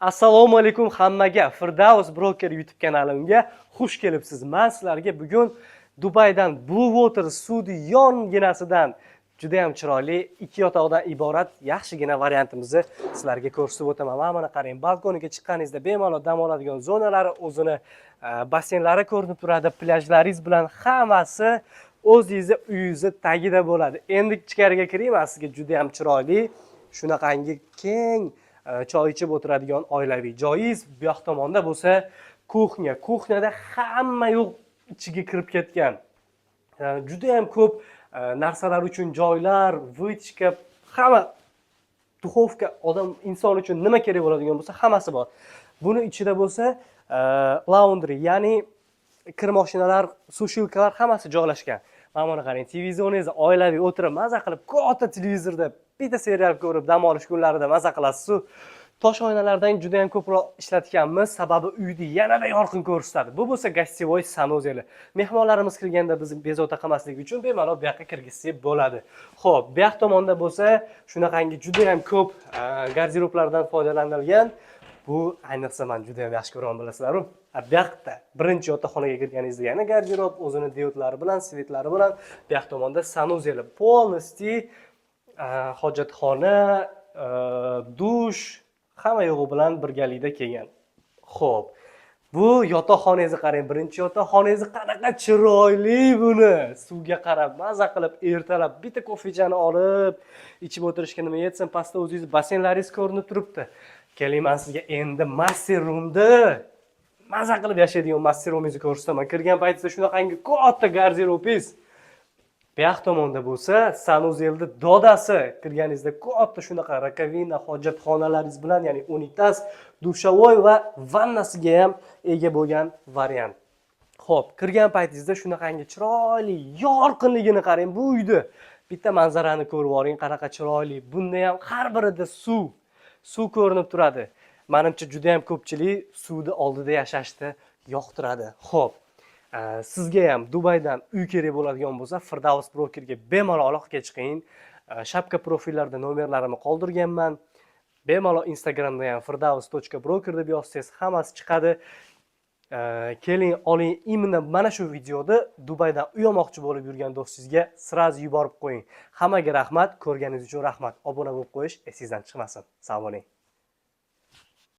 Assalomu alaykum hammaga. Firdavs Broker YouTube kanalimga xush kelibsiz. Men sizlarga bugun Dubaydan, Blue Water suvni yonginasidan juda ham chiroyli ikki yotoqdan iborat yaxshigina variantimizni sizlarga ko'rsatib o'taman. Mana qarang, balkoniga chiqqaningizda bemalol dam oladigan zonalari, o'zini basseynlari ko'rinib turadi, plyajlaringiz bilan hammasi o'zingizni uyingizni tagida bo'ladi. Endi ichkariga kiring, man sizga juda ham chiroyli shunaqangi keng choy ichib o'tiradigan oilaviy joyingiz. Bu yoq tomonda bo'lsa кухня. Кухня da hamma yo'q ichiga kirib ketgan. Juda ham ko'p narsalar uchun joylar, вытяжка, hamma, духовка, odam inson uchun nima kerak bo'ladigan bo'lsa, hammasi bor. Buni ichida bo'lsa laundry, ya'ni kir moshinalar, сушилка lar, hammasi joylashgan. Mana buni qarang, televizoringizni oilaviy o'tirib, maza qilib, katta televizorda bitta serial ko'rib dam olish kunlarida maza qilasiz. Tosh oynalardan juda ham ko'proq ishlatganmiz, sababi uyni yanada yorqin ko'rsatadi. Bu bo'lsa гостевой санузел i. Mehmonlarimiz kirganda bizni bezovta qilmasligi uchun bemalol bu yoqqa kirgizsak bo'ladi. Xo'p, bu yoq tomonda bo'lsa shunaqangi juda ham ko'p garderoblardan foydalanilgan. Bu ayniqsa man juda ham yaxshi ko'raman, bilasizlar-ku. Bu yoqda birinchi yotoqxonaga kirganingizda yana garderob o'zini diodlari bilan, свет lari bilan, bu yoq tomonda санузел i полностью, hojatxona, dush, hamma yo'g'i bilan birgalikda kelgan. Xo'p, bu yotoqxonangizni qarang, birinchi yotoqxonangiz qanaqa chiroyli buni. Suvga qarab, maza qilib ertalab bitta kofechani olib ichib o'tirishga nima yetsin, pastda o'zingiz basseynlaringiz ko'rinib turibdi. Keling, man sizga endi master roomda maza qilib yashaydigan master roomingizni ko'rsataman. Kirgan paytingizda shunaqangi katta garderobingiz. Bu yoq tomonda bo'lsa санузел ni dodasi. Kirganingizda katta shunaqa раковина, hojatxonalaringiz bilan, ya'ni unitaz, душевой va vannasiga ham ega bo'lgan variant. Xo'p, kirgan paytingizda shunaqangi chiroyli yorqinligini qarang bu uyni. Bitta manzarani ko'rib oling, qanaqa chiroyli. Bunda ham har birida suv ko'rinib turadi. Manimcha, juda ham ko'pchilik suvni oldida yashashni yoqtiradi. Xo'p, sizga ham Dubaydan uy kerak bo'ladigan bo'lsa, Firdavs Brokerga bemalol aloqaga chiqing. Шапка profillarda nomerlarimni qoldirganman. Bemalol Instagramda ham firdavs.broker deb yozsangiz, hammasi chiqadi. Keling, oling. Именно mana shu videoda Dubaydan uy olmoqchi bo'lib yurgan do'stingizga сразу yuborib qo'ying. Hammaga rahmat, ko'rganingiz uchun rahmat. Obuna bo'lib qo'yish esingizdan chiqmasin. Sog' bo'ling.